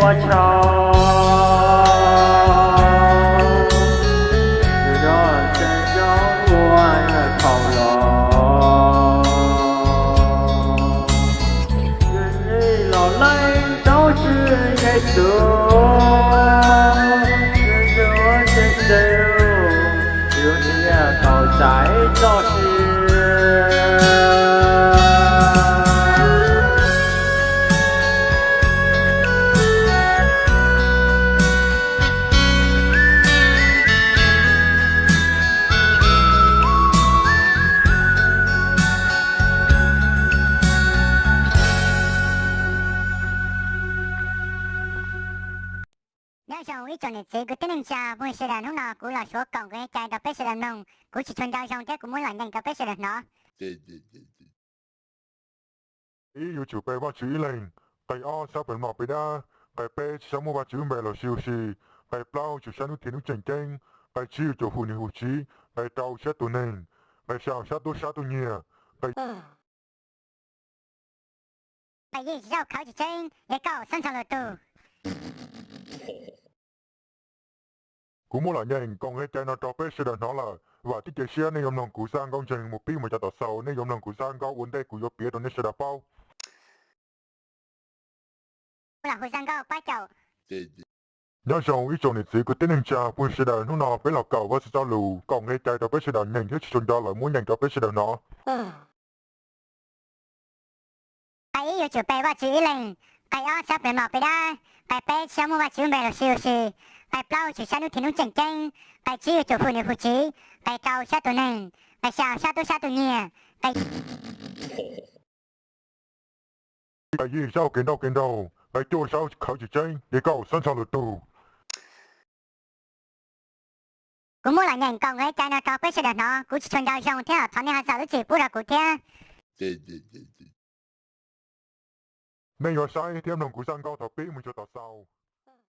Ua tshauv, tus dog tseem nyob ua thaum los, yog nej los leej rau Tswv Yexus, yuav tseem tes, yuav tias tau txais txoj sia. Nyob zoo ib tsoom niam txiv kwv tij neej tsa phooj ywg sawv daws, hnub no kuv los suav koom nqe cai rau peb sawv daws mloog, kuv tsis tshua nco zoo thiab kuv muab los nyeem rau peb sawv daws hnov. Ib, yuav tsum pe Vajtswv ib leeg. Nqe ob, sab pem mom pem dab. Nqe peb, tsis txhob muaj Vajtswv lub npe los sis huv si. Nqe plaub, tsum saib hnub thiab hnub tseem ceeb. Nqe tsib, yuav tsum hwm niam hwm txiv. Nqe rau, sab tus neeg. Nqe xya, sab tub sab tus nyiag. Nqe Nqe yim, zaum khawv tsis tseeb, nqe kaum, xob ntxhov lwm tus. Kuv muab los nyeem koom nqe cai no rau peb sawv daws hnov lawm, vam thiab cia siab nej yuav mloog kuv zaj nkauj ntseeg mus pib mus rau tom xaus, nej yuav mloog kuv zaj nkauj ua ntej kuv yuav piav rau nej sawv daws paub. Kuv los hu zaj nkauj pab caum. Nyob zoo ib tsoom niam txiv kwv tij neej tsa phooj ywg sawv daws, hnub no peb los koom Vajtswv txoj lus, koom nqe cai rau peb sawv daws nyeem thiab tsis tshua nco lawm muab nyeem rau peb sawv daws hnov. Nqe ib, yuav tsum pe Vajtswv ib leeg. Nqe ob, sab pem mom pem dab. Nqe peb, tsis txhob muaj Vajtswv lub npe los sis huv si. Nqe plaub, tsum saib hnub thiab hnub tseem ceeb. Nqe tsib, yuav tsum hwm niam hwm txiv. Nqe rau, sab tus neeg. Nqe xya, sab tub sab tus nyiag. Nqe Nqe yim, zaum kev nrauj kev nraug. Nqe cuaj, zaum khawv tsis tseeb. Nqe kaum, xob ntxhov lwm tus. Kuv muab los nyeem koom nqe cai no rau peb sawv daws hnov, kuv tsis tshua nco zoo thiab thov nej ho zam lub txim pub rau kuv thiab. Nej yuav saib thiab mloog kuv zaj nkauj thaum pib mus txog tom xaus.